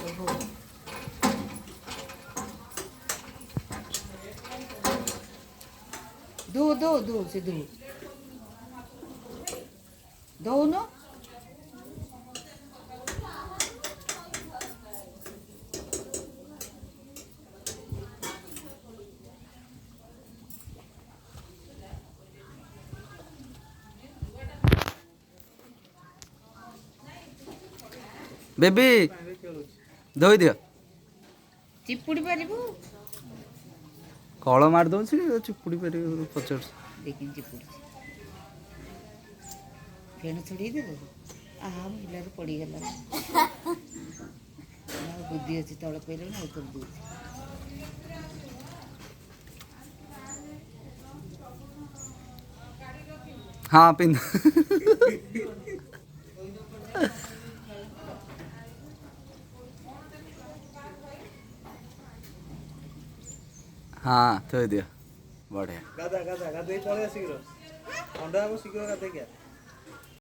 ଓହୋ। ଧୋ ଧୋ ଧୋ, ସେ ଧୋ, ଧୋଉନୁ। ବେବି, ଧୋଇ ଦିଅ। ଚିପୁଡ଼ି ପାରିବୁ? କଳ ମାରି ଦଉଛି, ଚିପୁଡ଼ି ପାରିବ ପଚାରୁଛି। ଦେଖିନି, ଚିପୁଡ଼ିଛି। ଫେଣ ଛଡ଼େଇ ଦେବୁ। ଆହା, ପିଲାରୁ ପଡ଼ିଗଲା। ବୁଦ୍ଧି ଅଛି, ତଳେ ପଡ଼ିଲାଣି, ଆଉ କରି ଦେଉଛି। ହଁ, ପିନ୍ଧ। ହଁ, ଥୋଇ ଦିଅ, ବଢ଼ିଆ। ଗାଧା ଗାଧା, ଗାଧେଇ ପଳେଇ ଶୀଘ୍ର, ଥଣ୍ଡା ହବ, ଶୀଘ୍ର ଗାଧେଇକି ଆ।